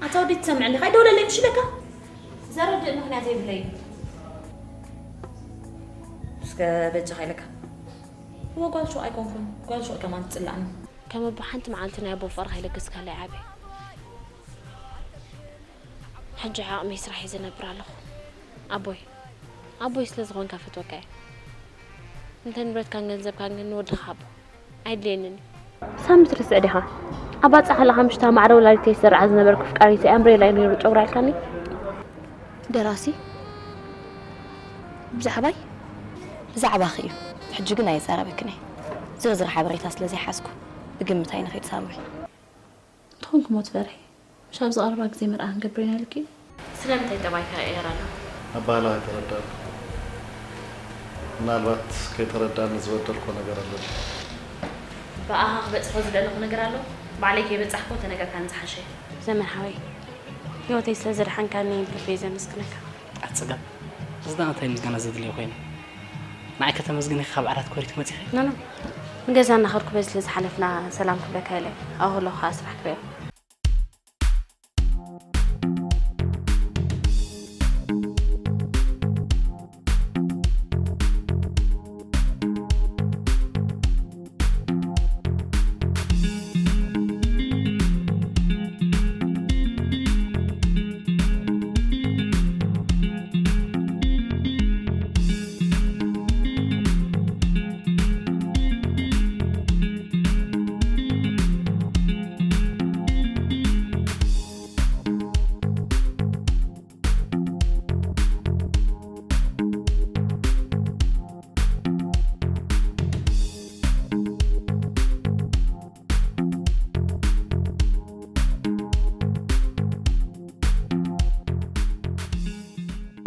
ኣታ ወዲ ትሰምዕ ኣለኻ? ኣይደውለለይ ምሽ ኢለካ? ዘረድእ ምኽንያት የብለይ። እስከ በጃኻ ኢለካ። እወ ጓል ሹቕ ኣይኮንኩን። ጓል ሹቕ ከማን ትጽላእኒ። ከም ኣቦ ሓንቲ መዓልቲ ናይ ኣቦ ፍቕሪ ከይለገስካለይ ዓብየ። ሕጂ ዓቕመይ ስራሕ ሒዘ እነብር ኣለኹ። ኣቦይ፣ ኣቦይ ስለ ዝኾንካ ፈትወካ እየ። እንተ ንብረትካን ገንዘብካን ግን ንወድኻ ሃቦ። ኣይድልየንን እዩ። ሳሚ ትርስዕ ዲኻ? ኣብ ባጽዕ ከለኻ ምሽታ ማዕረ ወላዲተይ ዝሰርዓ ዝነበርኩ ፍቃሪተይ ኣምብሬላ እዩ ነይሩ ጨጉራ ኢልካኒ? ደራሲ ብዛዕባይ? ብዛዕባኺ እዩ። ሕጂ ግን ኣየዛረበክን እየ። ዝርዝር ሓበሬታ ስለ ዘይሓዝኩ ብግምት ኣይንኸይድ ሳምሪ። እንተኾንኩ ሞት ፈርሒ። ምሽ ኣብዚ ቀረባ ግዜ መርዓ ክንገብር ኢና ኢልኪ? ስለምንታይ ጠባይካ ይቕየር ኣሎ? ኣባህላ ኣይተረዳን። ምናልባት ከይተረዳኒ ዝበደልኮ ነገር ኣሎ። ብኣኻ ክበጽሖ ዝደለኹ ነገር ኣሎ? ባዕለይ ከይበጻሕኮ ተነገርካኒ ዝሓሸ። ዘመን ሓወይ፣ ህይወተይ ስለ ዘድሓንካኒ ብልበይ ዘመስግነካ። ኣትጽገም። እዚ ደኣ እንታይ ምስጋና ዘድልዮ ኮይኑ? ንዓይ ከተመስግኒ ካብ ዓራት ኮሪት መጺኺ? ኖ፣ ኖ። ንገዛ እናኸድኩ በዚ ስለ ዝሓለፍና ሰላም ክብለካ ኢለ። ኣብኡ ከለኹ ከኣ ስራሕ ክርእዮ።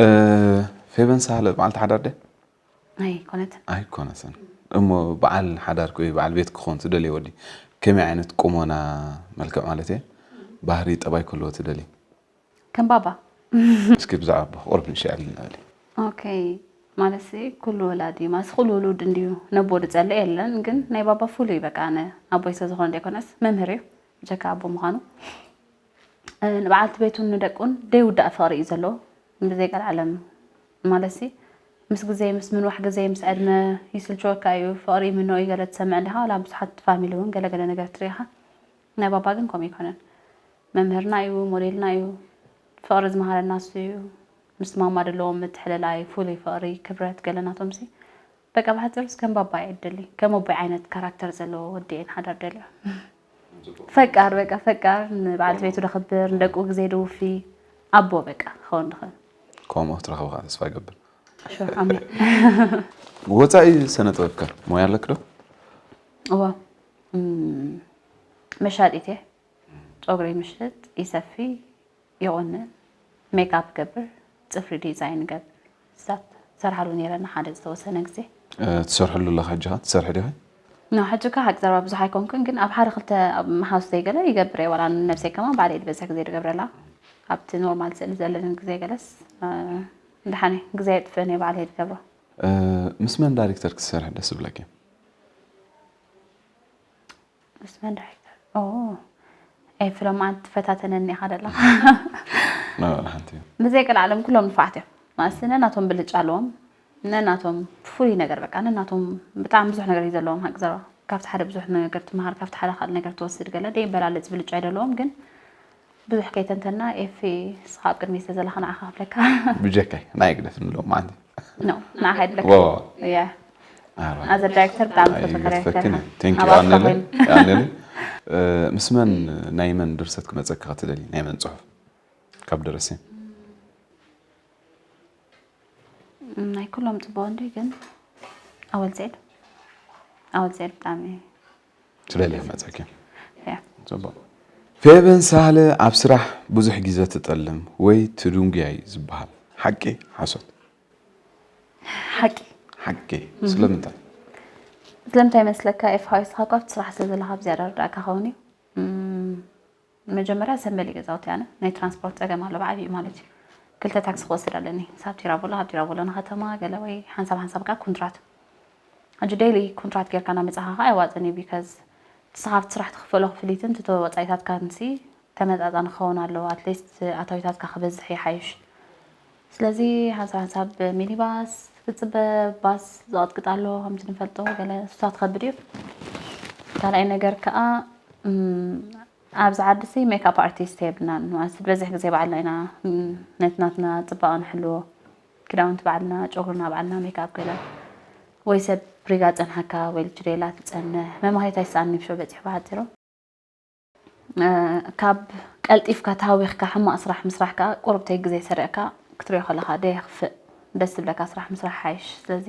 እ፣ ፌቨን ሳህለ በዓልቲ ሓዳር ድያ? ኣይኮነትን። ኣይኮነትን። እሞ በዓል ሓዳርኪ ወይ በዓል ቤት ክኸውን ትደልዮ ወዲ ከመይ ዓይነት ቁመና፣ መልክዕ ማለት እየ፣ ባህሪ፣ ጠባይ ክህልዎ ትደልይ? ከም ባባ። እስኪ ብዛዕባ ኣቦ ቁሩብ ንእሽተይ ኣዕልልና በሊ። ኦኬ፣ ማለትሲ ኩሉ ወላዲ፣ ማለትሲ ኩሉ ውሉድ እንድዩ ነቦ ዝጸልእ የለን፣ ግን ናይ ባባ ፍሉይ በቃ ኣነ ኣቦይ ስለ ዝኾነ ዘይኮነስ መምህር እዩ፣ ብጀካ ኣቦ ምዃኑ። እ፣ ንበዓልቲ ቤቱን ንደቁን ደይውዳእ ፍቕሪ እዩ ዘለዎ፣ ብዘይ ቀልዓለም። ማለትሲ ምስ ግዜ፣ ምስ ምንዋሕ ግዜ፣ ምስ ዕድመ ይስልችወካ እዩ፣ ፍቕሪ ይምኖ እዩ ገለ ትሰምዕ እንዲኻ፣ ዋላ ብዙሓት ፋሚሊ እውን ገለ ገለ ነገር ትርኢ ኢኻ። ናይ ባባ ግን ከምኡ ኣይኮነን። መምህርና እዩ፣ ሞዴልና እዩ፣ ፍቕሪ ዝመሃረና እሱ እዩ። ምስ ማማ ዘለዎ ምትሕልላይ፣ ፍሉይ ፍቕሪ፣ ክብረት ገለ ናቶምሲ። በቃ ብሓጺሩስ ከም ባባ እየ እደሊ። ከም ኣቦይ ዓይነት ካራክተር ዘለዎ ወዲ እየ ንሓዳር ደልዮ። ፈቃር፣ በቃ ፈቃር፣ ንበዓልቲ ቤቱ ደኽብር፣ ንደቁ ግዜ ደውፊ፣ ኣቦ በቃ ክኸውን ድኽእል። ከምኡ ክትረኽቢ ከዓ ተስፋ ይገብር። ሹር፣ ኣሜን። ወፃኢ ስነ ጥበብ ከ ሞያ ኣለክ ዶ? እወ፣ እም፣ መሻጢት እየ። ጸጉሪ ምሽጥ፣ ይሰፊ፣ ይቑንን፣ ሜክኣፕ ገብር፣ ጽፍሪ ዲዛይን ገብር። ስታት ሰርሓሉ ነይረ ንሓደ ዝተወሰነ ግዜ። እ፣ ትሰርሕሉ ኣለኻ ሕጂ ኸ? ትሰርሒ ዲኺ? ኖ፣ ሕጂ ከ ሓቂ ዘረባ ብዙሕ ኣይኮንኩን፣ ግን ኣብ ሓደ ክልተ ኣብ መሓዙተይ ገለ ይገብር እየ፣ ዋላ ንነብሰይ ከማን ባዕለይ ዝበዝሕ ግዜ ዝገብረላ። ኣብቲ ኖርማል ስእሊ ዘለኒ ግዜ ገለስ፣ እ፣ ደሓን እየ፣ ግዜ የጥፍእን እየ ባዕለይ ዝገብሮ። እ፣ ምስ መን ዳይሬክተር ክትሰርሒ ደስ ዝብለኪ? ምስ መን ዳይሬክተር? ኦ፣ ኤፍረም ኣንት ፈታተነኒ ኢኻ ደላ። ናባል ሓንቲ እዩ። ብዘይ ቀልዓለም ኩሎም ንፉዓት እዮም። ማለትሲ ነናቶም ብልጫ ኣለዎም። ነናቶም ፍሉይ ነገር በቃ፣ ነናቶም ብጣዕሚ ብዙሕ ነገር እዩ ዘለዎም። ሓቂ ዘረባ። ካብቲ ሓደ ብዙሕ ነገር ትመሃር፣ ካብቲ ሓደ ካልእ ነገር ትወስድ ገለ። ደይበላለጽ ብልጫ እዩ ዘለዎም፣ ግን ብዙሕ ከይተንተና፣ ኤፊ፣ ንስኻ ኣብ ቅድሚት ስለ ዘለኻ ንዓኻ ክብለካ። ብጀካይ፣ ናይ ግደፍ ንብሎም መዓልቲ። ኖ፣ ንዓኻ ይድለካ። ዎ። እያ። ኣረ። ኣዘ ዳይሬክተር ብጣዕሚ ኣይ፣ ጽቡቕ ዳይሬክተር ይገድፈክን ኢኻ። እዩ። Thank you፣ ኣብ ኣነለ፣ ኣፍራኾይን። ኣነለ። እ፣ ምስ መን፣ ናይ መን ድርሰት ክመጸካ ክትደሊ? ናይ መን ጽሑፍ? ካብ ደረሲ? እም፣ ናይ ኩሎም ጽቡቕ እንድዩ፣ ግን ኣወል ዜድ፣ ኣወል ዜድ ብጣዕሚ ትደልያ መጸኪ። እያ። ጽቡቕ። ፌቨን ሳህለ ኣብ ስራሕ ብዙሕ ግዜ ትጠልም ወይ ትድንጉያ እዩ ዝበሃል። ሓቂ፣ ሓሶት? ሓቂ። ሓቂ። እም። ስለምንታይ? ስለምንታይ መስለካ? ኤፍ ሃዊስኻ እኮ ኣብቲ ስራሕ ስለ ዘለኻ ብዝያዳ ርዳእካ ኸውን እዩ። እም፣ መጀመርያ ሰንበል እዩ ገዛውቲ ኣነ። ናይ ትራንስፖርት ጸገም ኣሎ ብዓቢኡ ማለት እዩ። ክልተ ታክሲ ክወስድ ኣለኒ። ሳብ ቲራቮሎ፣ ካብ ቲራቮሎ ንከተማ ገለ ወይ ሓንሳብ ሓንሳብ ከኣ ኩንትራት። ሕጂ ዴይሊ ኩንትራት ጌርካ እናመጻኻ ከኣ ኣየዋጽእን እዩ፣ ቢካዝ ንስኻ ኣብቲ ስራሕ ትኽፈሎ ክፍሊትን እቲ ወጻኢታትካንሲ ተመጣጣኒ ክኸውን ኣለዎ። ኣትሊስት ኣታዊታትካ ክበዝሕ ይሓይሽ። ስለዚ ሓንሳብ ሓንሳብ ሚኒባስ ክፅበ፣ ባስ ዝቐጥቅጥ ኣሎ ከምቲ ንፈልጦ፣ ገለ እሱታት ከብድ እዩ። ካልኣይ ነገር ከዓ ኣብዚ ዓዲ ሲ ሜክኣፕ ኣርቲስት የብልናን። ማለት ዝበዝሕ ግዜ ባዕልና ኢና ነቲ ናትና ፅባቐ ንሕልዎ። ክዳውንቲ ባዕልና፣ ጨጉርና ባዕልና፣ ሜክኣፕ ገለ ወይ ሰብ ሪጋ ፀንሓካ ወይ ልችሬላ ትፀንሕ። መማሂት ኣይሰኣን ንብሾ በፂሑ ብሓፂሩ። ካብ ቀልጢፍካ ተሃዊኽካ ሕማቕ ስራሕ ምስራሕ ከዓ ቁሩብ ተይ ግዜ ሰሪዕካ ክትሪኦ ከለኻ ደየኽፍእ። ደስ ዝብለካ ስራሕ ምስራሕ ሓይሽ። ስለዚ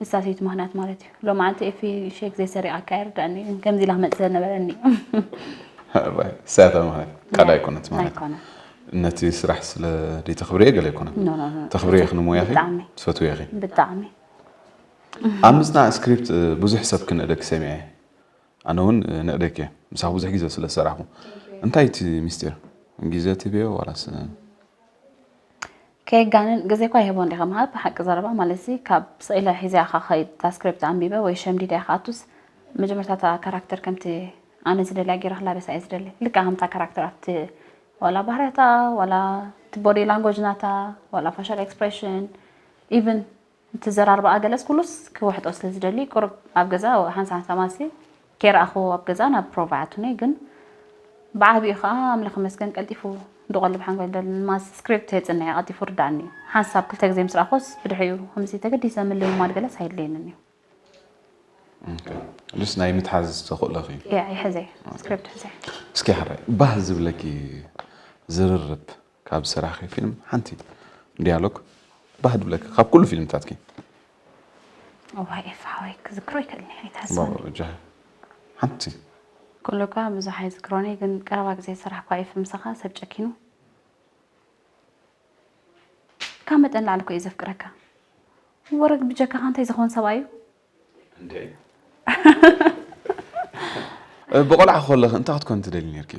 ንሳ ሰይቲ ምኽንያት ማለት እዩ። ሎማዓንቲ ኤፊ ሸ ግዜ ሰሪዓ ኣካ ይርዳእኒ ግን ከምዚ ኢላ ክመፅእ ነበረኒ። ሳያታ ማለት ካልእ ኣይኮነት ማለት ኣይኮነ ነቲ ስራሕ ስለ ደይተኽብርዮ ገለ ኣይኮነ ኖ፣ ኖ፣ ኖ። ተኽብርዮ ኢኺ ንሞያኺ ብጣዕሚ። ትፈትውዮ ኢኺ ብጣዕሚ ኣብ ምፅናዕ ስክሪፕት ብዙሕ ሰብ ክንእደኪ ሰሚዐ ኣነ እውን ንእደኪ ምሳኽ ብዙሕ ግዜ ስለ ዝሰራሕኩ እንታይ እቲ ሚስጢር ግዜ ትብዮ ዋላስ ከየጋንን ግዜ እኳ ይህቦ እንዲኻ መሃር ብሓቂ ዘረባ ማለት ሲ ካብ ስኢለ ሒዚያ ካ ኸይድ እታ ስክሪፕት ኣንቢበ ወይ ሸምዲደ ኢኻ ኣቱስ መጀመርታ እታ ካራክተር ከምቲ ኣነ ዝደልያ ገይረ ክላበሳ እየ ዝደሊ ልክዕ ከምታ ካራክተር ኣብቲ ዋላ ባህርያታ ዋላ እቲ ቦዲ ላንጎጅ ናታ ዋላ ፋሻል ኤክስፕሬሽን ኢቭን እቲ ዘራርባኣ ገለስ ኩሉስ ክውሕጦ ስለ ዝደሊ ቁሩብ ኣብ ገዛ ሓንሳ ሓንሳ ማሲ ከይረኣኽዎ ኣብ ገዛ ናብ ፕሮቫ ኣቱኒ ግን ብዓቢኡ ከዓ ኣምላኽ ይመስገን ቀልጢፉ ዝቆልብ ሓንጎል ደል ማስ ስክሪፕት የፅንዕ ቀልጢፉ ርዳእኒ ሓንሳብ ክልተ ግዜ ምስ ረኣኽዎስ ብድሕሪኡ ከምዚ ተገዲሰ ምልምማድ ገለስ ኣይድለየንን እዩ ሉስ ናይ ምትሓዝ ተኽእሎ ኺ ያ ይሕዘ ስክሪፕት ሕዘ እስኪ ሓደ ባህ ዝብለኪ ዝርርብ ካብ ዝሰራሕኺ ፊልም ሓንቲ ዲያሎግ ባህ ዝብለኪ ካብ ኩሉ ፊልምታትኪ እዋይ ኤፋ ሓወይ ክዝክሮ ይክእልኒ ኣይትሓስብ ባባ ጃ ሓንቲ ኩሉ እኳ ብዙሕ ኣይዝክሮኒ ግን ቀረባ ግዜ ዝሰራሕኳ ኤፍ ምሳኻ ሰብ ጨኪኑ ካብ መጠን ላዕሊ እኮ እዩ ዘፍቅረካ ወረግ ብጀካኻ እንታይ ዝኸውን ሰብኣይ እዩ ብቆልዓ ከለኺ እንታይ ክትኮን ትደሊ ነርኪ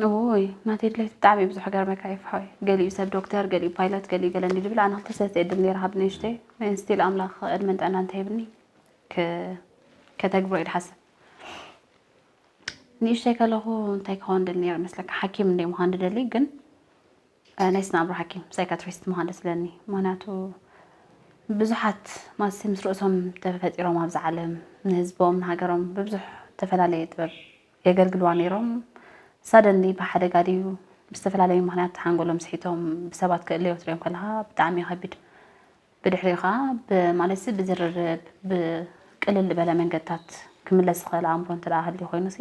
ኦይ ናተይ ድሌት ብጣዕሚ ብዙሕ ገርመካ ይፍሖይ ገሊኡ ሰብ ዶክተር ገሊኡ ፓይለት ገሊኡ ገለ እንዲ ድብል ኣነ ክልተ ሰለስተ እየ ድል ነይረ ካብ ንእሽተይ ስቲል ኣምላኽ ዕድመን ጥዕና እንተሂብኒ ክ- ከተግብሮ እየ ድሓስብ ንእሽተይ ከለኹ እንታይ ክኸውን ድል ነይረ መስለካ ሓኪም እንደ ምዃን ድደሊ ግን ናይ ስነ ኣእምሮ ሓኪም ሳይካትሪስት ምዃን ደስ ዝብለኒ ምክንያቱ ብዙሓት ማሲ ምስ ርእሶም ተፈጢሮም ኣብዚ ዓለም ንህዝቦም ንሃገሮም ብብዙሕ ዝተፈላለየ ጥበብ የገልግልዋ ነይሮም ሳደኒ ብሓደጋ ድዩ ብዝተፈላለዩ ምክንያት ሓንጎሎም ስሒቶም ብሰባት ክእለዮ ትሪኦም ከለካ ብጣዕሚ እዩ ከቢድ ብድሕሪኡ ከዓ ብማለትሲ ብዝርርብ ብቅልል ዝበለ መንገድታት ክምለስ ዝኽእል ኣእምሮ እንተ ሃልዩ ኮይኑሲ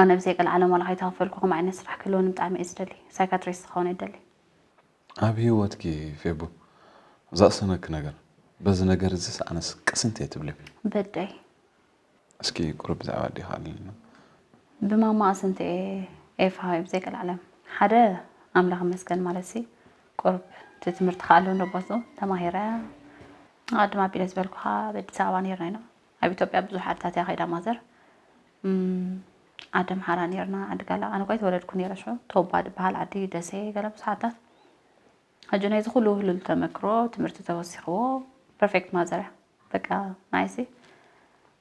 ኣነ ብዘይ ቀልዓለም ዋላ ከይተኸፈልኩ ከምኡ ዓይነት ስራሕ ክህልወኒ ብጣዕሚ እየ ዝደሊ ሳይካትሪስት ክኸውን እየ ደሊ ኣብ ህይወትኪ ፌቡ ዘቕሰነኪ ነገር በዚ ነገር እዚስ ኣነስ ቅስንት እየ ትብሊ በደይ እስኪ ቁሩብ ብዛዕባ ኣዴኻ ኣልዕልና ብማማ ኣስንተ እየ ኤፋ ወይ ብዘይ ቀልዓለም ሓደ ኣምላኽ መስገን ማለት ሲ ቁሩብ እቲ ትምህርቲ ከኣሉ ንቦቱ ተማሂረ ኣቐድም ኣቢለ ዝበልኩኻ ኣብ ኣዲስ ኣበባ ነይርና ኢና ኣብ ኢትዮጵያ ብዙሕ ዓድታት እያ ከይዳ ማዘር ዓዲ ኣምሓራ ነይርና ዓዲ ጋላ ኣነ እኳ ኣይተወለድኩ ነይረ ሽዑ ቶባ ዝበሃል ዓዲ ደሴ ገለ ብዙሕ ዓድታት ሕጂ ናይዚ ኩሉ ህሉል ተመክሮ ትምህርቲ ተወሲኽዎ ፐርፌክት ማዘር እያ በቃ ናይሲ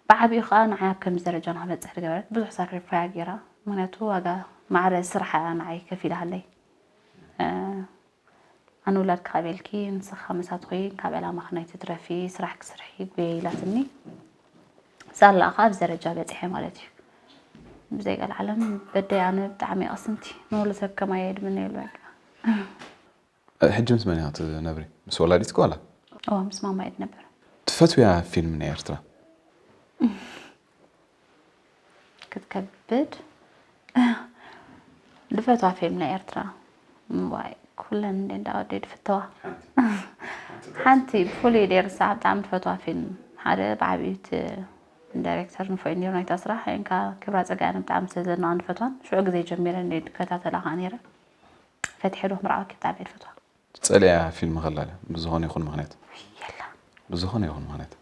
ብዓቢኡ ከዓ ንዓይ ኣብ ከምዚ ደረጃ ንክበፅሕ ዝገበረት ብዙሕ ሳክሪፋያ ገይራ ምክንያቱ ዋጋ ማዕረ ስርሓ ንዓይ ከፊላሃለይ ኣነ ውላድ ክቐበልኪ ንስኻ መሳትኺ ካብ ዕላማኺ ናይ ትትረፊ ስራሕ ክስርሒ ጉየ ኢላትኒ ሳላ ከዓ ኣብዚ ደረጃ በፂሐ ማለት እዩ ብዘይ ቀልዓለም በደይ ኣነ ብጣዕሚ ኣቕስንቲ ንወሉ ሰብ ከማየ ድምነ ይሉ በቃ ሕጂ ምስ መን ኢኻ ትነብሪ ምስ ወላዲትኪ ዋላ እዋ ምስ ማማ እየ ድነብር ትፈትውያ ፊልም ናይ ኤርትራ ክትከብድ ድፈትዋ ፊልም ናይ ኤርትራ ዋይ ኩለን እንደ እንዳወደይ ድፍተዋ ሓንቲ ብፍሉይ ደርሳ ብጣዕሚ ድፈትዋ ፊልም ሓደ ብዓብዩት ዳይሬክተር ንፎይ ነሩ ናይታ ስራሕ እንካ ክብራ ፀጋያን ብጣዕሚ ስለ ዘድንቓን ድፈትዋን ሽዑ ግዜ ጀሚረ እንደ ድከታተላ ከዓ ነይረ ፈትሐ ዶ ክምርዓወኪ ብጣዕሚ እየ ድፈትዋ ትጸልያ ፊልም ከላ ድያ ብዝኾነ ይኹን ምኽንያት የላ ብዝኾነ ይኹን ምኽንያት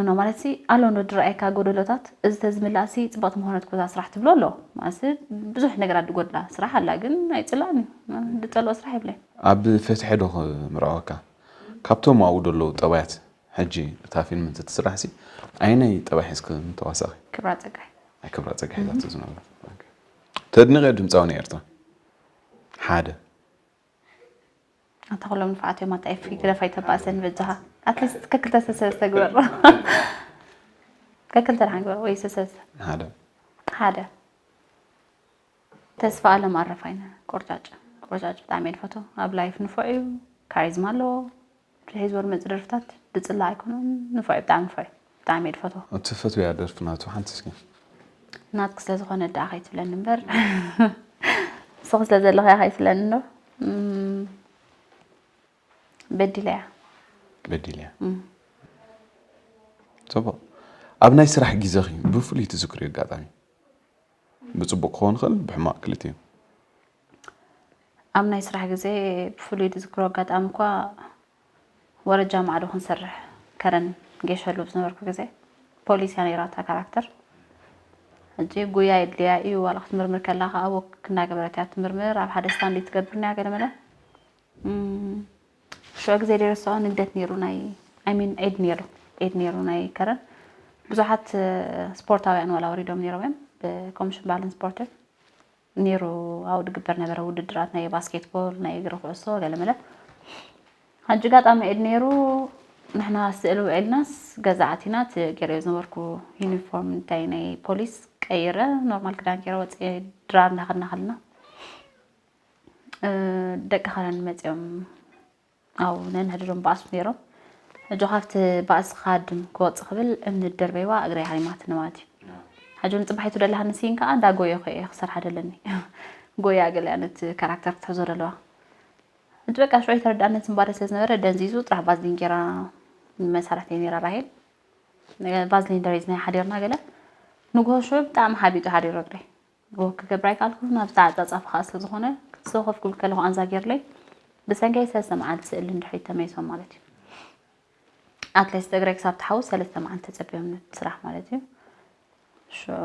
ኖ ማለት ሲ ኣሎ ዶ ድረኣየካ ጎደሎታት እዚ ተዝምላእሲ ፅብቕቲ ምኾነት ኮዛ ስራሕ ትብሎ ኣሎ ማለትሲ ብዙሕ ነገራት ድጎድላ ስራሕ ኣላ ግን ኣይፅላእን እዩ ድፀልኦ ስራሕ የብለይ ኣብ ፈትሐ ዶ ክምርዓወካ ካብቶም ኣብኡ ደለዉ ጠባያት ሕጂ እታ ፊልም እንትትስራሕ ሲ ኣየናይ ጠባይ ሒዝኪ ምተዋሳእኺ ክብራ ፀጋይ ናይ ክብራ ፀጋ ሒዛቶ ዝነበረት ተድንቕዮ ድምፃዊ ናይ ኤርትራ ሓደ። ኣንታ ኩሎም ንፋዓት እዮም ኣታ ኤፊ ግደፋ ኣይተባእሰን በጃኻ ኣትሊስት ከክልተ ሰሰስተ ግበር ከክልተ ደሓን ግበር ወይ ሰሰስተ ሓደ ሓደ ተስፋ ኣለም ኣረፋይነ ቆርጫጭ ቆርጫጭ ብጣዕሚ እየ ዝፈትዎ ኣብ ላይፍ ንፉዕ እዩ ካሪዝማ ኣለዎ ሒዝዎ ዝመፅእ ደርፍታት ድፅላ ኣይኮነን ንፉዕ እዩ ብጣዕሚ ንፉዕ እዩ ብጣዕሚ እየ ዝፈትዎ እትፈትውያ ደርፊ ናቱ ሓንቲ እስኪ ናትክ ስለ ዝኾነ ደኣ ከይትብለኒ እምበር ስኹ ስለ ዘለኹ እያ ከይትብለኒ እንዶ እም፣ በዲለ እያ በዲልያ ፅቡቕ ኣብ ናይ ስራሕ ግዜኺ ብፍሉይ ትዝክርዮ ኣጋጣሚ ብፅቡቕ ክኸውን ይኽእል ብሕማቕ ክልቲኡ ኣብ ናይ ስራሕ ግዜ ብፍሉይ ዝዝክሮ ኣጋጣሚ እኳ ወረጃ ማዕዶ ክንሰርሕ ከረን ጌሸሉ ዝነበርኩ ግዜ ፖሊስ እያ ነይራ እታ ካራክተር ሕጂ ጉያ የድልያ እዩ ዋላ ክትምርምር ከላ ከዓ ወክ እናገበረት እያ ትምርምር ኣብ ሓደ ስታንድ ትገብር እያ ገለመለ ሽዑ ግዜ ደረስኦ ንግደት ነይሩ ናይ I mean ዒድ ነይሩ ዒድ ነይሩ ናይ ከረን ብዙሓት ስፖርታውያን ዋላ ወሪዶም ነይሮም እዮም ብኮሚሽን ባህልን ስፖርትን ነይሩ ኣብኡ ዝግበር ነበረ ውድድራት ናይ ባስኬትቦል ናይ እግሪ ኩዕሶ ገለመለ ሕጂ ጋጣሚ ዒድ ነይሩ ንሕና ስእሊ ውዒልናስ ገዛ ኣቲና እቲ ገይረዮ ዝነበርኩ ዩኒፎርም እንታይ ናይ ፖሊስ ቀይረ ኖርማል ክዳን ገይረ ወፅየ ድራር እናኸድና ከለና ደቂ ከረን መፂኦም ኣብኡ ነንሕድሮም ባእሱ ነይሮም። ሕጂ ካብቲ ባእሲ ክሃድም ክወፅእ ክብል እምኒ ደርበይዋ እግረይ ሃሪማትኒ ማለት እዩ። ሕጂ ንፅባሒቱ ደላ ሃንስይን ከዓ እንዳ ጎዮ ከ እየ ክሰርሓ ደለኒ። ጎያ ገሊኣ ነቲ ካራክተር ክትሕዞ ደለዋ። ሕጂ በቃ ሽዑ ኣይተረድኣንን ስምባደ ስለ ዝነበረ ደንዚዙ ጥራሕ ቫዝሊን ጌራ መሳርሕተይ ነይራ ራሄል። ቫዝሊን ደሪዝና ሓዲርና ገለ ንግሆ ሽዑ ብጣዕሚ ሓቢጡ ሓዲሩ እግረይ። ክገብር ኣይከኣልኩን ኣብ ዝተዓፃፀፈ ከዓ ስለዝኾነ ክትሰው ከፍ ክብል ከለኹ ኣንዛ ጌርለይ ብሰንከይ ሰለስተ መዓልቲ ስእሊ እንድሕሪት ተመይሶም ማለት እዩ ኣትሌት እግረይ ክሳብ ትሓውስ ሰለስተ መዓልቲ ተፀቢዮም ነቲ ስራሕ ማለት እዩ ሽዑ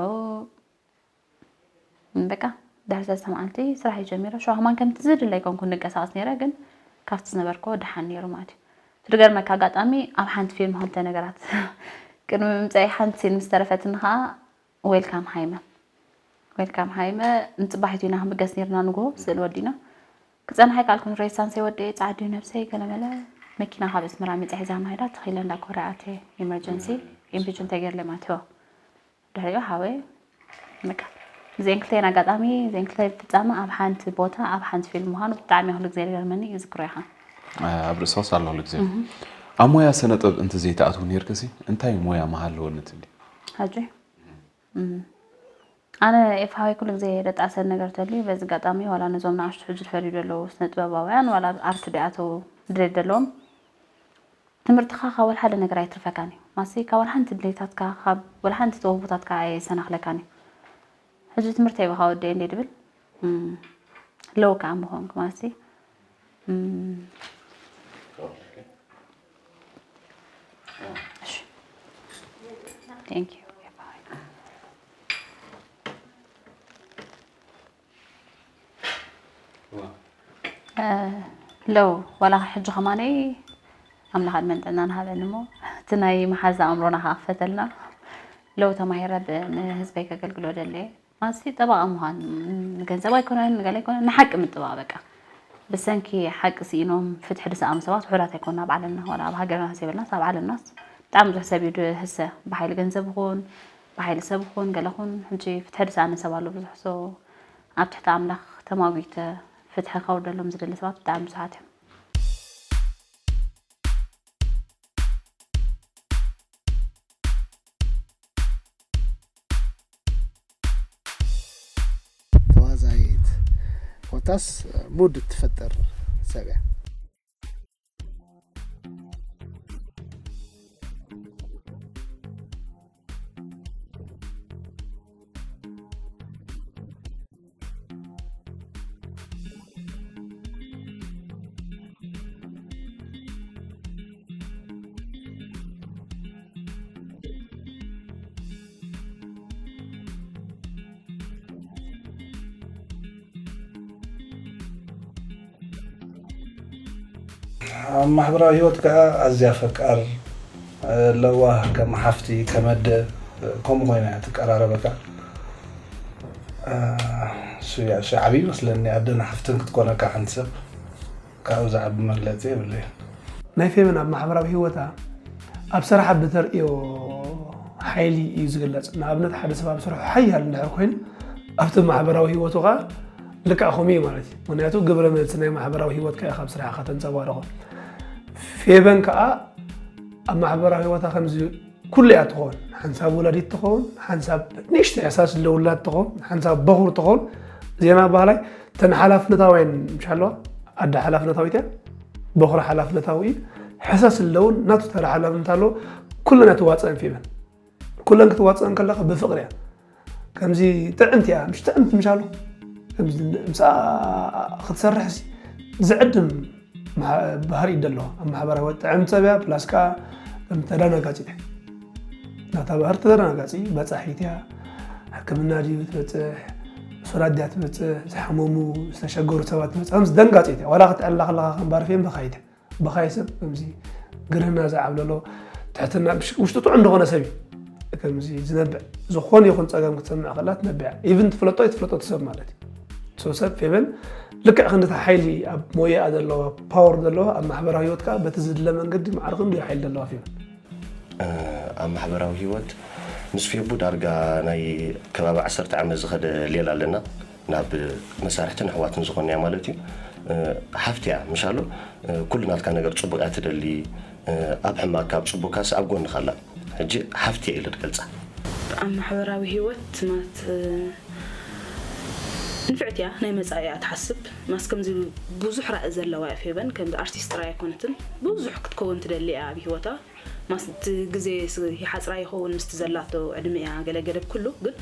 በቃ ድሕሪ ሰለስተ መዓልቲ ስራሕ እዩ ጀሚረ ሽዑ ከማን ከምቲ ዝድለ ኣይኮንኩን ንቀሳቀስ ነይረ ግን ካብቲ ዝነበርኮ ድሓን ነይሩ ማለት እዩ ዝገርመካ ኣጋጣሚ ኣብ ሓንቲ ፊልም ክልተ ነገራት ቅድሚ ምምፀኢ ሓንቲ ሲን ምስ ተረፈትኒ ከዓ ዌልካም ሃይመ ዌልካም ሃይመ ንፅባሒቱ ኢና ክንብገስ ነርና ንግሆ ስእሊ ወዲና ክፀንሓ ይከኣልኩን ሬሳንሰይ ወደየ ፃዕዲ ነብሰይ ገለመለ መኪና ካብ ኣስመራ መፅያ ሒዛ ማይዳ ተኺለ እንዳ ኮርያ ኣትየ ኢመርጀንሲ ኢምፒች እንተገይርለ ማትዮ ድሕሪኡ ሓወየ በቃ እዚአን ክልተን ኣጋጣሚ እዚአን ክልተ ፍፃመ ኣብ ሓንቲ ቦታ ኣብ ሓንቲ ፊልም ምዃኑ ብጣዕሚ ኩሉ ግዜ ዝገርመኒ እዩ ዝክሮ ኢኻ ኣብ ርእሲ ክሳብ ኣሎ ግዜ ኣብ ሞያ ሰነጥበብ እንተዘይትኣትው ነይርክሲ እንታይ ሞያ ምሃለወኒ ትብሊ? ሕጂ ኣነ ኤፋ ሃወይ ኩሉ ግዜ ደጣሰን ነገር ተልዩ በዚ ኣጋጣሚ ዋላ ነዞም ንኣሽቱ ሕጂ ዝፈርዩ ዘለዉ ስነ ጥበባውያን ዋላ ኣብ ኣርት ዲኣተዉ ድሌት ዘለዎም ትምህርትኻ ካብ ወላ ሓደ ነገር ኣይትርፈካን እዩ ማሲ ካብ ወላ ሓንቲ ድሌታትካ ካብ ወላ ሓንቲ ተውህቦታትካ ኣየሰናኽለካን እዩ ሕጂ ትምህርተይ ብኻ ወደየ እንደ ድብል ለው ከዓ ምኾንክ ማሲ Thank you. ለው ዋላ ሕጂ ከማነይ ኣምላኽ ዕድመን ጥዕናን ሃበኒ እሞ እቲ ናይ መሓዛ ኣእምሮና ከኣፈተልና ለው ተማሂረ ንህዝበይ ከገልግሎ ደለየ ማሲ ጠበቓ ምዃን ንገንዘብ ኣይኮነን ንገለ ኣይኮነን ንሓቂ ምጥባቕ በቃ ብሰንኪ ሓቂ ስኢኖም ፍትሒ ዝሰኣኑ ሰባት ውሑዳት ኣይኮና ኣብ ዓለምና ዋላ ኣብ ሃገርና ዘይበልናስ ኣብ ዓለምናስ ብጣዕሚ ብዙሕ ሰብ እዩ ድህሰ ብሓይሊ ገንዘብ ይኹን ብሓይሊ ሰብ ይኹን ገለ ይኹን ሕጂ ፍትሒ ዝሰኣነ ሰብ ኣሎ ብዙሕ so ኣብ ትሕቲ ኣምላኽ ተማጒተ ፍትሒ ከውርደሎም ዝደሊ ሰባት ብጣዕሚ ብዙሓት እዮም ተዋዛይት ኮታስ ሙድ ትፈጥር ሰብ እያ። ኣብ ማሕበራዊ ህይወት ከዓ ኣዝያ ፈቃር ለዋህ ከም ሓፍቲ ከመደ ከምኡ ኮይና እያ ትቀራረበካ እሱ እያ፣ እሱ ዓብዪ ይመስለኒ። ኣደን ሓፍትን ክትኮነካ ሓንቲ ሰብ ካብኡ ዝዓቢ መግለፂ የብለይን። ናይ ፌቨን ኣብ ማሕበራዊ ህይወታ ኣብ ስራሓ ብተርእዮ ሓይሊ እዩ ዝግለጽ። ንኣብነት ሓደ ሰብ ኣብ ስርሑ ሓያል እንድሕር ኮይኑ ኣብቲ ማሕበራዊ ህይወቱ ኸዓ ልክዕ ከምኡ እዩ ማለት እዩ። ምክንያቱ ግብረ መልሲ ናይ ማሕበራዊ ህይወትካ ኢኻ ኣብ ስራሕኻ ተንጸባርቖ። ፌቨን ከኣ ኣብ ማሕበራዊ ህይወታ ከምዚ ኩሉ እያ ትኸውን። ሓንሳብ ወላዲት ትኸውን፣ ሓንሳብ ንእሽተይ ሕሳስ ለውላድ ትኸውን፣ ሓንሳብ በኹር ትኸውን። ዜና ባህላይ ተን ሓላፍነታውያን ምሽ ኣለዋ። ኣደ ሓላፍነታዊት እያ፣ በኹሪ ሓላፍነታዊ እዩ። ሕሳስ ኣለውን ናቱ ተራ ሓላፍነት ኣለዎ። ኩለን እያ ትዋፅአን ፌቨን። ኩለን ክትዋፅአን ከለኻ ብፍቕሪ እያ። ከምዚ ጥዕምቲ እያ፣ ምሽ ጥዕምቲ ምሽ ኣሎ። ከምዚ ምስኣ ክትሰርሕ ሲ ዝዕድም መሓ-፣ ባህሪ እዩ ዘለዋ። ኣብ ማሕበራዊ ህይወት ጥዕምቲ ሰብ እያ፣ ፕላስ ከኣ ከም ተደናጋጺት እያ። ናታ ባህሪ ተደናጋጺ፣ በጻሒት እያ። ሕክምና ድዩ ትበጽሕ፣ እሱራት ድያ ትበጽሕ፣ ዝሓመሙ፣ ዝተሸገሩ ሰባት ትበጽሕ፣ ከምዚ ደንጋጺት እያ። ዋላ ክትዕላ ከለኻ ከም ባርፌን በኻይት እያ። በኻይ ሰብ ከምዚ ግርህና ዝዓብለሎ፣ ትሕትና፣ ብሽ-፣ ውሽጡ ጥዑም ዝኾነ ሰብ እዩ። ከምዚ ዝነብዕ፣ ዝኾነ ይኹን ጸገም ክትሰምዕ ከላ ትነብዕ እያ። ኢቭን ትፍለጦ ኣይትፍለጦ እቲ ሰብ ማለት እዩ። ሶ ሰብ ፌቨን ልክዕ ክንድቲ ሓይሊ ኣብ ሞያኣ ዘለዋ፣ ፓወር ዘለዋ፣ ኣብ ማሕበራዊ ህይወት ከኣ በቲ ዝድለ መንገዲ ማዕረ ክንድኡ ሓይሊ ዘለዋ ፌቨን። እ፣ ኣብ ማሕበራዊ ህይወት ምስ ፌቡ ዳርጋ ናይ ከባቢ ዓሰርተ ዓመት ዝኸደ ሌላ ኣለና። ናብ መሳርሕትን ኣሕዋትን ዝኾንያ ማለት እዩ። እ፣ ሓፍቲ እያ፣ ምሽ ኣሎ፣ እ፣ ኩሉ ናትካ ነገር ጽቡቕ እያ ትደሊ። እ፣ ኣብ ሕማቅካ፣ ኣብ ጽቡቅካስ ኣብ ጎንኻ ኣላ። ሕጂ ሓፍቲ እየ ኢለ ዝገልጻ። ኣብ ማሕበራዊ ህይወት ማለት፣ እ፣ ንፍዕቲ እያ፣ ናይ መጻኢ እያ ትሓስብ። ማስ ከምዚ ብዙሕ ራኢ ዘለዋ እያ ፌቨን፣ ከምዚ ኣርቲስት ጥራይ ኣይኮነትን። ብዙሕ ክትከውን ትደሊ እያ ኣብ ህይወታ። ማስ እቲ ግዜ ስ-፣ ይሓጽራ ይኸውን ምስቲ ዘላቶ ዕድመ እያ ገለ ገለ ብኩሉ፣ ግን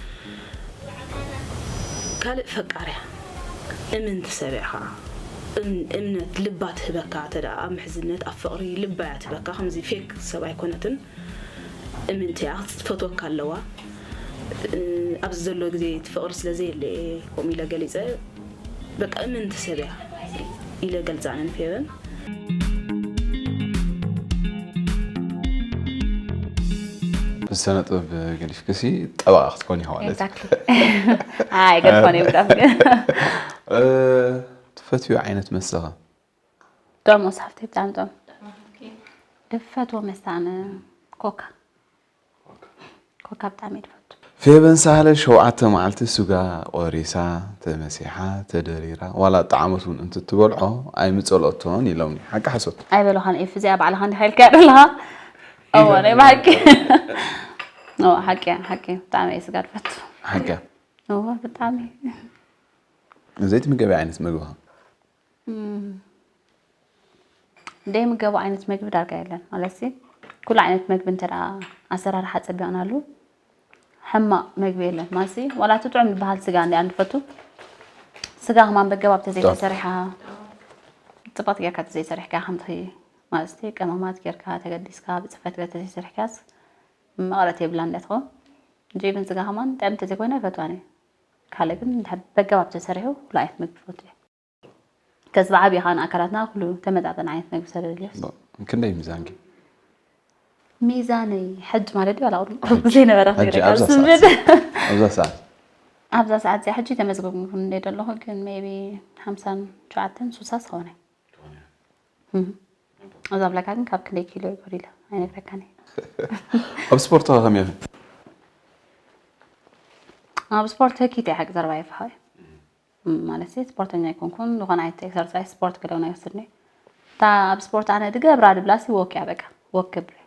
ካልእ ፈቃር እያ። እምንቲ ሰብ እያ ኸዓ። እም-፣ እምነት ልባ ትህበካ፣ ተዳ ኣብ ምሕዝነት፣ ኣብ ፍቕሪ ልባ እያ ትህበካ። ከምዚ ፌክ ሰብ ኣይኮነትን። እምንቲ እያ፣ ክትፈትወካ ኣለዋ። እ፣ ኣብዚ ዘሎ ግዜ እቲ ፍቕሪ ስለ ዘየለ እየ ከምኡ ኢለ ገሊጸ። በቃ እምንቲ ሰብ እያ ኢለ ገልጻ ኣነ ንፌቨን። ብስነ ጥበብ ገዲፍክሲ ጠበቓ ክትኮኒ ኢኻ ማለት እዩ። Exactly። ኣይገድፎን እየ ብጣዕሚ ግን። እ፣ ትፈትዮ ዓይነት መስተ ኸ? ጥዑም መሳፍቲ ብጣዕሚ ጥዑም። ዝፈትዎ መስተ ኣነ ኮካ። ኮካ ብጣዕሚ እየ ዝፈቱ። ፌቨን ሳህለ ሸውዓተ መዓልቲ ስጋ ቆሪሳ፣ ተመሲሓ፣ ተደሪራ፣ ዋላ ጣዕመት እውን እንትትበልዖ ኣይምጸልኦቶን ኢሎምኒ። ሓቂ ሓሶት? ኣይበለኻን ኤፍ፣ እዚኣ ባዕልኻ እንዲኻ ኢልካያ ዘለኻ። እዎ፣ ናይ ብሓቂ። እዎ፣ ሓቂ እያ፣ ሓቂ እያ። ብጣዕሚ እየ ስጋ ዝፈቱ። ሓቂ እያ። እዎ፣ ብጣዕሚ። ዘይትምገቢ ዓይነት ምግቢ ኸ? እም፣ ዘይምገቡ ዓይነት መግቢ ዳርጋ የለን። ማለት ሲ፣ ኩሉ ዓይነት መግቢ እንተ ደኣ ኣሰራርሓ ጸቢቕናሉ፣ ሕማቕ መግቢ የለን። ማለት ሲ፣ ዋላ እቲ ጥዑም ዝበሃል ስጋ እንዲኣ ንፈቱ። ስጋ ከማን በገባብ ተዘይተሰሪሓ፣ ጽብቕቲ ጌርካ ተዘይሰሪሕካ ከምቲ፣ ማለት ሲ፣ ቀመማት ጌርካ ተገዲስካ፣ ብጽፈት ገለ ተዘይሰሪሕካስ፣ መቐረት የብላን እንዲያ ትኸውን። እንጂ ኢቭን ስጋ ከማን ጥዕምቲ ተዘይኮይና ኣይፈትዋን እየ። ካልእ ግን እንድሕር በገባብ ተሰሪሑ፣ ኩሉ ዓይነት መግቢ ይፈቱ እየ። ከዚ ብዓብዪ ኸዓ ንኣካላትና ኩሉ ተመጣጠን ዓይነት መግቢ ስለ ዘድልዮስ። ብ-፣ ክንደይ ሚዛንኪ? ሚዛነይ ሕጂ ማለት ድዩ ዋላ ቅድሚ ቁሩብ ግዜ ነበረ ሕጂ ክነግረካ ኣብዛ ሰዓት። ዝብል? ኣብዛ ሰዓት። ኣብዛ ሰዓት እዚኣ ሕጂ ተመዝገብኩ እንደ ዘለኹ ግን ሜይቢ ሓምሳን ሸውዓተን ሱሳስ ኸውን እየ። እም። እዛ ብለካ ግን ካብ ክንደይ ኪሎ ይጎዲለ ኣይነግረካን እየ። ኣብ ስፖርት ኸ ከመይ ኢኺ? ኣብ ስፖርት ህኪት እየ ሓቂ ዘረባ ይፍሓው እየ። እም፣ ማለት ሲ ስፖርተኛ ኣይኮንኩን፣ ዝኾነ ዓይነት ኤክሰርሳይዝ ስፖርት ገለ እውን ኣይወስድን እየ። እታ ኣብ ስፖርት ኣነ ድገብራ ድብላ ሲ ዎክ እያ በቃ፣ ዎክ ክብል እየ።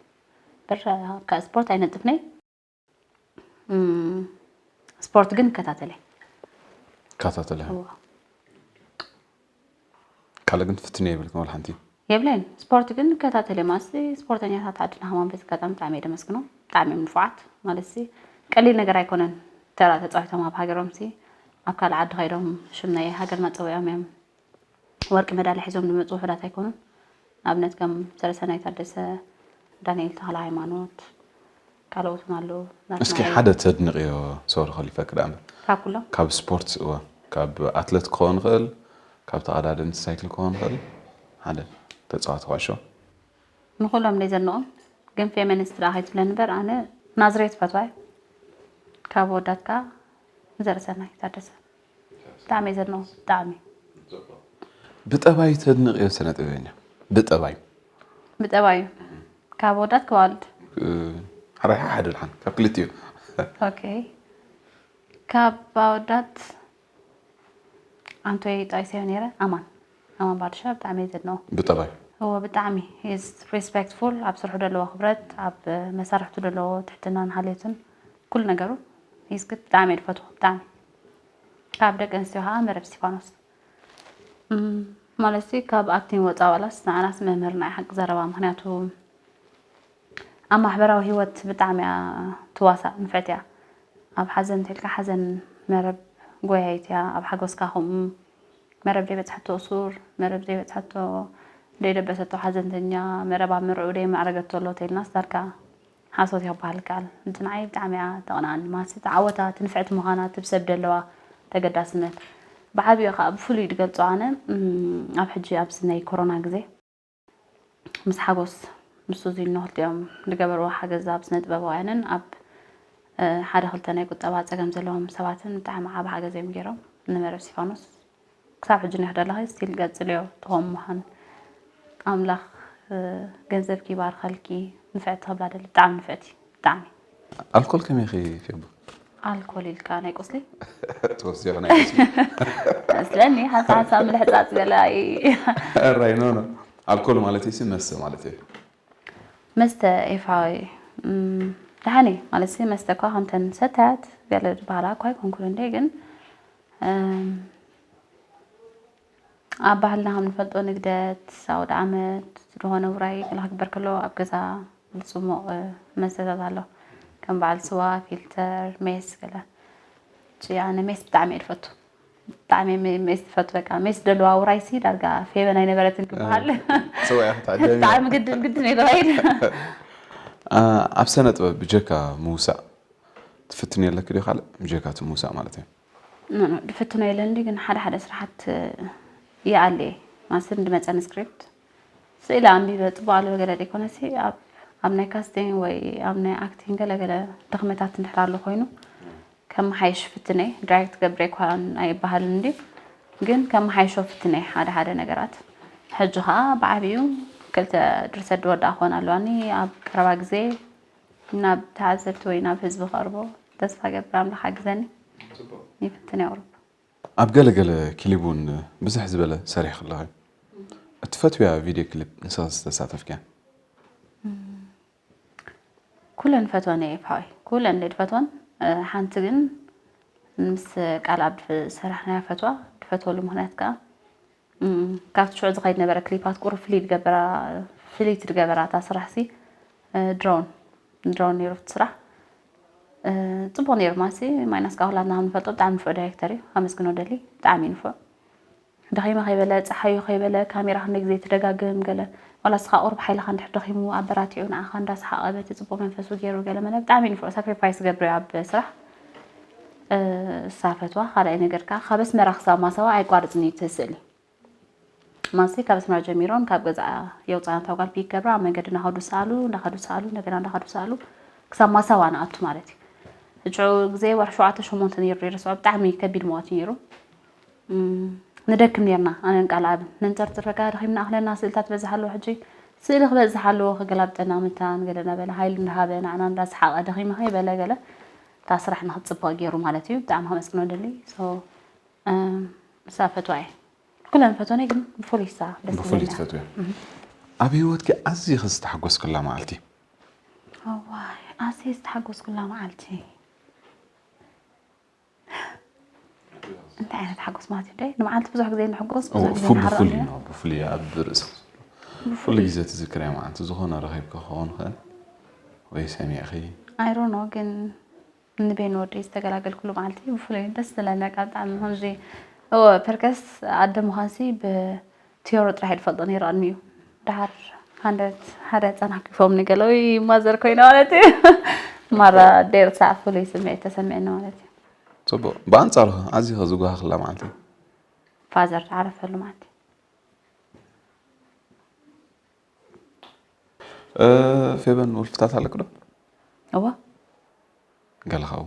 በር ካብ ስፖርት ኣይነጥፍን እየ። እም፣ ስፖርት ግን እከታተል እየ። እከታተል እየ። እዎ። ካልእ ግን ትፍትንዮ የብልክን ወላ ሓንቲ? የብለይን። ስፖርት ግን እከታተል እየ። ማለት ሲ ስፖርተኛታት ዓድና ከማን በዚ ኣጋጣሚ ብጣዕሚ እየ ደመስግኖም። ብጣዕሚ እዮም ንፉዓት። ማለት ሲ ቀሊል ነገር ኣይኮነን። ተራ ተጻዊቶም ኣብ ሃገሮም ሲ ኣብ ካልእ ዓዲ ከይዶም ሽም ናይ ሃገርና ጸዊዖም እዮም። ወርቂ መዳልያ ሒዞም ዝመጹ ውሑዳት ኣይኮኑን። ንኣብነት ከም ሰረሰናይ ታደሰ፣ ዳንኤል ተኽለሃይማኖት፣ ካልኦት እውን ኣለዉ። ናትና እስኪ ሓደ ተድንቕዮ ሶሪ ከሊፈኪ ደኣ እምበር። ካብ ኩሎም? ካብ ስፖርት፣ እወ፣ ካብ ኣትለት ክኸውን ይኽእል፣ ካብ ተቐዳደምቲ ሳይክል ክኸውን ይኽእል። ሓደ ተጻዋቲ ኩዕሾ። ንኹሎም ደይ ዘድንቖም፣ ግን ፌሚኒስት ደኣ ከይትብለኒ እምበር ኣነ ናዝሬት ፈትዋ እየ። ካብ ወዳት ከኣ ዘርእሰናይ ታደሰ። ብጣዕሚ እየ ዘድንቖ፣ ብጣዕሚ። ብጠባይ ተድንቕዮ ስነ ጥበበኛ? ብጠባይ ብጠባዩ ካብ ኣወዳት ክባልድ ሓራይ ሓደ ድሓን ካብ ክልቲኡ ኦኬ ካብ ኣወዳት ኣንቶይ ጣይሰዮ ነይረ ኣማን ኣማን ባድሻ ብጣዕሚ እየ ዘድንቖ። ብጠባይ እወ ብጣዕሚ is respectful ኣብ ስርሑ ዘለዎ ክብረት ኣብ መሳርሕቱ ዘለዎ ትሕትናን ሓልዮትን ኩሉ ነገሩ is good ብጣዕሚ እየ ዝፈትዎ ብጣዕሚ። ካብ ደቂ ኣንስትዮ ከዓ መረብ እስቲፋኖስ እም፣ ማለት ካብ ኣክቲንግ ወፃ ዋላስ ንዓናስ መምህርና እዩ ሓቂ ዘረባ ምክንያቱ ኣብ ማሕበራዊ ሂወት ብጣዕሚ እያ ትዋሳእ ንፍዕቲ እያ ኣብ ሓዘን እንተልካ ሓዘን መረብ ጎያይት እያ ኣብ ሓጎስካ ከምኡ መረብ ዘይበፅሐቶ እሱር መረብ ዘይበፅሐቶ ዘይደበሰቶ ሓዘንተኛ መረብ ኣብ መርዕኡ ዘይማዕረገቶ ኣሎ ተይልናስ ዳርጋ ሓሶት እያ ክበሃል ይከኣል እቲ ንዓይ ብጣዕሚ እያ ተቕንኣኒ ማለት ተዓወታ ትንፍዕቲ ምዃና ትብሰብ ደለዋ ተገዳስነት ብዓብዮ ከዓ ብፍሉይ ዝገልፆ ኣነ ኣብ ሕጂ ኣብዚ ናይ ኮሮና ግዜ ምስ ሓጎስ ምስ ዙዚኖ ክልቲኦም ዝገበርዎ ሓገዝ ኣብ ስነ ጥበባውያንን ኣብ ሓደ ክልተ ናይ ቁጠባ ፀገም ዘለዎም ሰባትን ብጣዕሚ ዓቢ ሓገዝ እዮም ገይሮም ንመረብ እስቲፋኖስ ክሳብ ሕጂ ኒኽ ደለኺ ስቲል ቀፅልዮ ትኾም ምዃን ኣምላኽ ገንዘብኪ ይባርኸልኪ ንፍዕቲ ክብላ ደሊ ብጣዕሚ ንፍዕቲ ብጣዕሚ ኣልኮል ከመይ ኺ ፌቡ ኣልኮል ኢልካ ናይ ቁስሊ ተወሲኹ ናይ ስለኒ ሓንሳ ሓንሳ ምልሕፃፅ ገለ ራይ ኖ ኖ ኣልኮል ማለት ሲ መስተ ማለት እዩ መስተ ኤፋዊ ደሓኒ ማለት ሲ መስተ እኳ ከምተን ሰታያት ገለ ዝበሃላ እኳ ይኮንኩን እንደ ግን ኣብ ባህልና ከም ንፈልጦ ንግደት ኣውደ ዓመት ዝኾነ ውራይ ገለ ክግበር ከሎ ኣብ ገዛ ብፅሙቕ መስተታት ኣሎ ከም በዓል ስዋ ፊልተር ሜስ ገለ ኣነ ሜስ ብጣዕሚ እየ ዝፈቱ ብጣዕሚ ሜስ ዝፈቱ በቃ ሜስ ደለዋ ውራይ ሲ ዳርጋ ፌበን ኣይነበረትን ክበሃል ብጣዕሚ ግድን ግድን እየ ተባሂል ኣብ ሰነ ጥበብ ብጀካ ምውሳእ ትፍትን የለክ ዶ ካልእ ብጀካ እቲ ምውሳእ ማለት እዩ ድፍትኖ የለን ግን ሓደ ሓደ ስራሓት ይኣልየ ማስር እንድመፀኒ ስክሪፕት ስእሊ ኣንቢበ ፅቡቅ ኣለወ ገለ ዘይኮነሲ ኣብ ናይ ካስቲንግ ወይ ኣብ ናይ ኣክቲንግ ገለገለ ድኽመታት እንድሕር ኣሎ ኮይኑ ከመሓይሽ ፍትነ ድራይክት ገብረ ይኳን ኣይበሃልን እንዲ ግን ከመሓይሾ ፍትነ ሓደ ሓደ ነገራት ሕጂ ከዓ ብዓብዩ ክልተ ድርሰት ድወዳ ክኾን ኣለዋኒ ኣብ ቀረባ ግዜ ናብ ተዓዘብቲ ወይ ናብ ህዝቢ ከቕርቦ ተስፋ ገብር ኣምላኽ ሓግዘኒ ይፍትን የቕርብ ኣብ ገለገለ ክሊብ እውን ብዝሕ ዝበለ ሰሪሕ ከለኺ እትፈትውያ ቪድዮ ክሊፕ ንስኺ ዝተሳተፍክያ ኩለን ፈትወን እየ ይፍሓወይ ኩለን ደ ድፈትወን ሓንቲ ግን ምስ ቃል ኣብ ዝሰራሕናያ ፈትዋ ድፈትወሉ ምክንያት ከዓ ካብቲ ሽዑ ዝኸይድ ነበረ ክሊፓት ቁሩብ ፍልይ ዝገበራ ፍልይቲ ዝገበራ እታ ስራሕ ሲ ድሮን ድሮን ነይሩ እቲ ስራሕ ፅቡቅ ነይሩ ማሲ ማይናስ ከዓ ኩላትና ከም ንፈልጦ ብጣዕሚ ንፉዕ ዳይሬክተር እዩ ከመስግኖ ደሊ ብጣዕሚ እዩ ንፉዕ ደኺመ ከይበለ ፀሓዩ ከይበለ ካሜራ ክንደ ግዜ ትደጋግም ገለ ዋላ ስኻ ቁሩብ ሓይልኻ እንድሕር ደኺሙ ኣበራቲዑ ንዓኻ እንዳሰሓቐ በቲ ፅቡቅ መንፈሱ ገይሩ ገለ መለ ብጣዕሚ እዩ ንፉዕ ሳክሪፋይስ ዝገብር እዩ ኣብ ስራሕ እሳ ፈትዋ ካልኣይ ነገር ከዓ ካብ ኣስመራ ክሳብ ማሰዋ ኣይቋርፅን እዩ እቲ ስእሊ ማሲ ካብ ኣስመራ ጀሚሮም ካብ ገዝኣ የውፅኣና እታ ጓል ፒክ ገብራ ኣብ መንገዲ እናኸዱ ሰኣሉ እንዳኸዱ ሰኣሉ እንደገና እንዳኸዱ ሰኣሉ ክሳብ ማሳዋ ንኣቱ ማለት እዩ እቲ ሽዑ ግዜ ወርሒ ሸውዓተ ሸሞንተ ነይሩ ይርስዖ ብጣዕሚ ከቢድ መዋት ነይሩ ንደክም ነርና ኣነን ቃል ኣብን ነንፀርፅር በቃ ደኺምና ኣኽለና ስእልታት በዝሕ ኣለዎ ሕጂ ስእሊ ክበዝሕ ኣለዎ ክገላብጠና ምታን ገለ እናበለ ሃይል እንዳሃበ ንዓና እንዳሰሓቐ ደኺመ ከይበለ ገለ እታ ስራሕ ንክትፅብቕ ገይሩ ማለት እዩ ብጣዕሚ ከመስግኖ ደሊ እሳ ፈትዋ እየ ኩለን ፈትወኒ ግን ብፍሉይ እሳ ደስ ብፍሉይ ትብለኒ ትፈትውያ ኣብ ህይወትኪ ኣዝኺ ዝተሓጎስክላ መዓልቲ እዋይ ኣዝየ ዝተሓጎስኩላ መዓልቲ እንታይ ዓይነት ሓጎስ ማለት እዩ ደይ ንመዓልቲ ብዙሕ ግዜ ንሕጎስ ብዙሕ ግዜ ፉ ንሓርቕ ብፍሉይ ኢና ነው ብፍሉይ ኣብ ርእስኺ ኩሉ ግዜ ትዝክርያ መዓልቲ ዝኾነ ረኺብኪ ክኸውን ይኽእል ወይ ሰሚዕኺ ኣይሮኖ ግን ንቤን ወደይ ዝተገላገልኩሉ መዓልቲ ብፍሉይ ደስ ዝለኒ በቃ ብጣዕሚ ከምዚ እወ ፐርከስ ኣደ ምዃንሲ ብቲዮሮ ጥራሕ እየ ዝፈልጦ ነይረ ቅድሚኡ ደሓር ሃንደት ሓደ ህፃን ሓኪፎምኒ ገለ ወይ ማዘር ኮይነ ማለት እዩ ማራ ደይ ርሳዕ ፍሉይ ስምዒት ተሰሚዕኒ ማለት እዩ ፅቡቅ ብኣንፃሩ ኣዚኸ ዝጓሃክላ መዓልቲ ፋዘር ዝዓረፈሉ መዓልቲ ፌበን ውልፍታት ኣለክ ዶ እዋ ገለኻው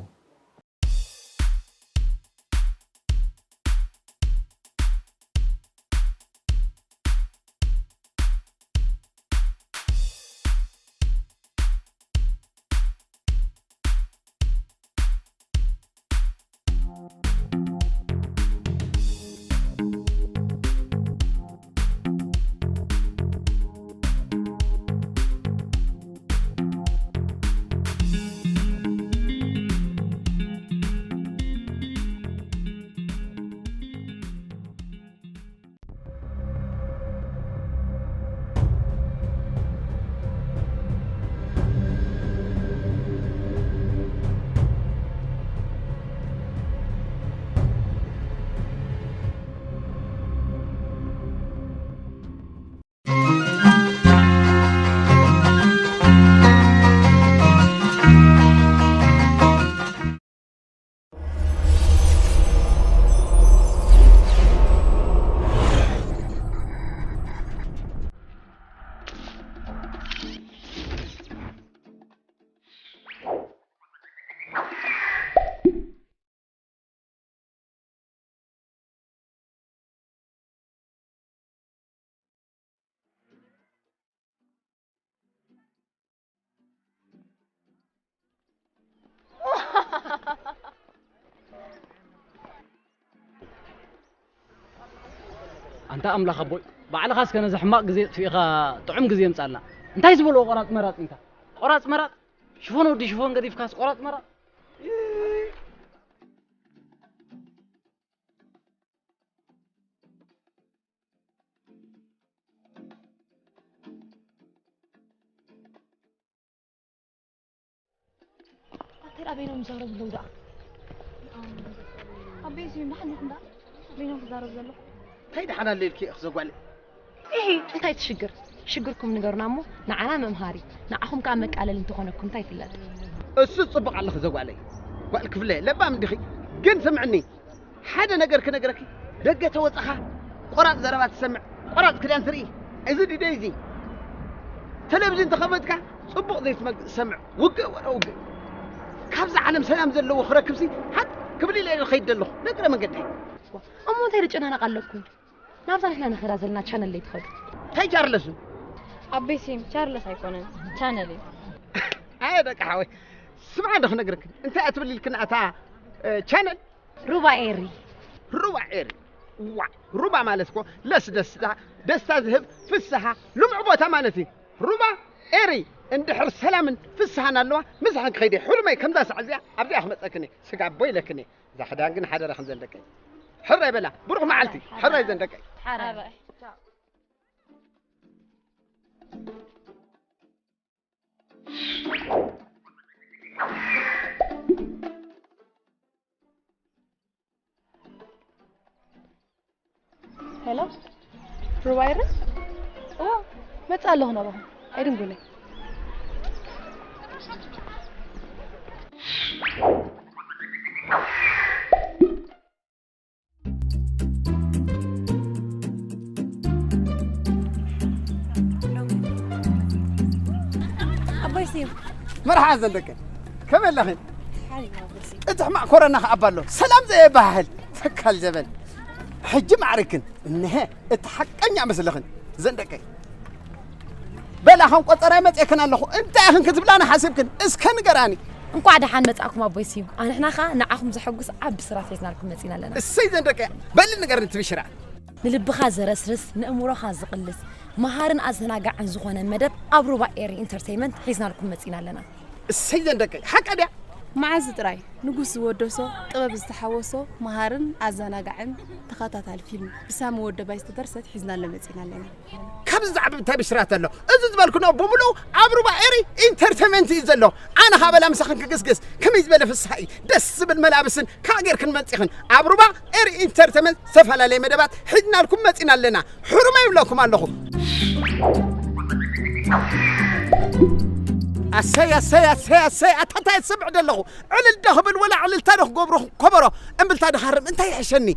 ኣንታ ኣምላኽ ኣቦይ፣ ባዕልኻ እስከ ነዚ ሕማቕ ግዜ ጥፊእኻ ጥዑም ግዜ ምጻልና። እንታይ ዝበልዎ ቆራጽ መራጽ እንታ? ቆራጽ መራጽ? ሽፎን ወዲ ሽፎን ገዲፍካስ ቆራጽ መራጽ? ኣንተ ደኣ በይኖም ይዛረቡ ኣለዉ ደኣ። ኣቤ፣ እዚ መሓን እንዳ በይኖም ክዛረቡ ዘለኹ። እንታይ ደሓን ኣለልኪ ኢኺ ዘጓለይ? ኢሂ፣ እንታይ እቲ ሽግር? ሽግርኩም ንገሩና እሞ ንዓና መምሃሪ፣ ንዓኹም ከኣ መቃለሊ እንተኾነኩም እንታይ ይፍለጥ? እሱ ጽቡቕ ኣለኺ ዘጓለይ። ጓል ክፍለ ለባም እንዲኺ። ግን ስምዕኒ፣ ሓደ ነገር ክነግረኪ፣ ደገ ተወጻኻ ቆራጽ ዘረባ ትሰምዕ፣ ቆራጽ ክዳን ትርኢ። እዚ ድደይ እዚ ቴሌቪዥን ተኸፈትካ ጽቡቕ ዘይትመልክ ትሰምዕ። ውግእ ወረ ውግእ። ካብዛ ዓለም ሰላም ዘለዎ ክረክብሲ ሓጥ ክብል ኢለ እየ ዝኸይድ ዘለኹ። ነግረ መንገደይ። እሞ እንታይ ዝጨናነቕ ኣለኩም? ናብዛ ንሕና ንኸዳ ዘለና ቻነል ለይትኸዱ። እንታይ ቻርለስ እዩ? ኣቤ ሲም ቻርለስ ኣይኮነን፣ ቻነል እዩ። ኣየ ደቂ ሓወይ፣ ስምዓ እንዶ ክነግረክን። እንታይ እያ ትብል ኢልክን ኣታ፣ እ፣ ቻነል? ሩባ ኤሪ። ሩባ ኤሪ። ዋ፣ ሩባ ማለት እኮ ለስ ደስታ፣ ደስታ ዝህብ ፍስሃ፣ ልሙዕ ቦታ ማለት እዩ። ሩባ ኤሪ እንድሕር ሰላምን ፍስሃን ኣለዋ፣ ምሳኽን ክኸይድ እየ። ሕሉመይ ከምዛ ሳዕ እዚኣ ኣብዚኣ ክመጸክን እየ። ስጋ ኣቦ ኢለክን እየ። እዛ ክዳን ግን ሓደራ ከምዘን ደቀይ። ሕራይ በላ፣ ብሩኽ መዓልቲ። ሕራይ ዘን ደቀይ። ሓራይ። ሄሎ፣ ሩባይረ? እዎ፣ መጽእ ኣለኹ ናባኹም። ኣይድንጉለይ። ኣቦይ ስዩም። መርሓ ዘን ደቀ። ከመይ ኣለኽን? ሓሪፍ ኣቦይ ስዩም። እቲ ሕማቕ ኮረና ከኣ ኣሎ። ሰላም ዘየበሃህል ተካል ዘበን። ሕጂ ማዕርክን። እነሀ እቲ ሓቀኛ ምስልኽን። ዘን ደቀይ። በላ ከም ቆጸራይ መጽኤክን ኣለኹ። እንታይ ኢኽን ክትብላኒ ሓሲብክን? እስከ ንገራኒ። እንቋዕ ደሓን መጻእኩም ኣቦይ ስዩም። ኣንሕና ኸኣ ንዓኹም ዘሐጉስ ዓቢ ስራት ሒዝናልኩም መጺና ኣለና። እሰይ ዘን ደቀይ። በሊ ንገርኒ እቲ ብሽራ። ንልብኻ ዘረስርስ፣ ንእምሮኻ ዝቕልስ፣ መሃርን ኣዘናጋዕን ዝኾነ መደብ ኣብ ሩባ ኤሪ ኢንተርተይመንት ሒዝናልኩም መጺና ኣለና። እሰይ ዘን ደቀይ። ሓቀ ድያ? መዓዝ ጥራይ ንጉስ ዝወደሶ፣ ጥበብ ዝተሓወሶ፣ መሃርን ኣዘናጋዕን ተኸታታሊ ፊልም ብሳሚ ወደባይ ዝተደርሰት ሒዝናለ መጺና ኣለና። ካብዚ ዝዓቢ እንታይ ብሽራት ኣሎ? እዚ ዝበልክኖ ብምሉኡ ኣብ ሩባ ኤሪ ኢንተርቴመንት እዩ ዘሎ። ኣነ ኻበላ ምሳኽን ክግስግስ፣ ከመይ ዝበለ ፍስሃ እዩ። ደስ ዝብል መላብስን ካብ ጌርክን መጺኽን። ኣብ ሩባ ኤሪ ኢንተርቴመንት ዝተፈላለየ መደባት ሒዝናልኩም መጺና ኣለና። ሕሩመይ ይብለኩም ኣለኹ። ኣሰይ፣ ኣሰይ፣ ኣሰይ፣ ኣሰይ፣ ኣታ እንታይ ትስምዕ ደለኹ? ዕልል ዶ ክብል ወላ ዕልልታ ዶ ክገብሩ ከበሮ እምብልታ ድሃርም እንታይ ይሕሸኒ?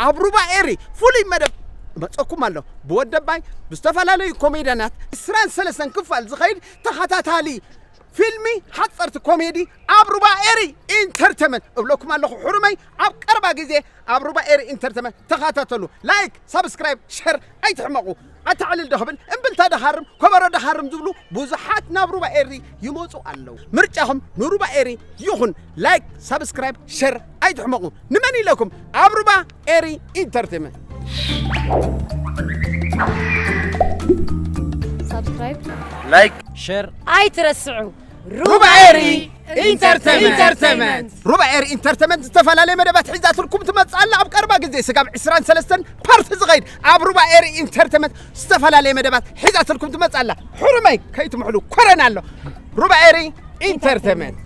ኣብ ሩባ ኤሪ ፍሉይ መደብ መጸኩም ኣሎ። ብወደባይ ብዝተፈላለዩ ኮሜድያናት ዕስራን ሰለስተን ክፋል ዝኸይድ ተኸታታሊ ፊልሚ ሓጸርቲ ኮሜዲ ኣብ ሩባ ኤሪ ኢንተርተመንት እብለኩም ኣለኹ። ሕሩመይ ኣብ ቀረባ ግዜ ኣብ ሩባ ኤሪ ኢንተርተመንት ተኸታተሉ። ላይክ፣ ሳብስክራይብ፣ ሸር ኣይትሕመቑ። ኣታ ዕልል ዶ ክብል እምብልታ ድሃርም ከበሮ ድሃርም ዝብሉ ብዙሓት ናብ ሩባ ኤሪ ይመጹ ኣለዉ። ምርጫኹም ንሩባ ኤሪ ይኹን። ላይክ፣ ሳብስክራይብ፣ ሸር ኣይትሕመቑ። ንመን ኢለኩም? ኣብ ሩባ ኤሪ ኢንተርቴመንት። ሳብስክራይብ፣ ላይክ፣ ሸር ኣይትረስዑ። ሩባ ኤሪ ኢንተርቴመንት። ኢንተርቴመንት። ሩባ ኤሪ ኢንተርቴመንት ዝተፈላለየ መደባት ሒዛትልኩም ትመጽእ ኣላ። ኣብ ቀረባ ግዜ ስጋብ ዕስራን ሰለስተን ፓርቲ ዝኸይድ ኣብ ሩባ ኤሪ ኢንተርቴመንት ዝተፈላለየ መደባት ሒዛትልኩም ትመጽእ ኣላ። ሕሩመይ ከይትምሕሉ ኮረና ኣሎ። ሩባ ኤሪ ኢንተርቴመንት።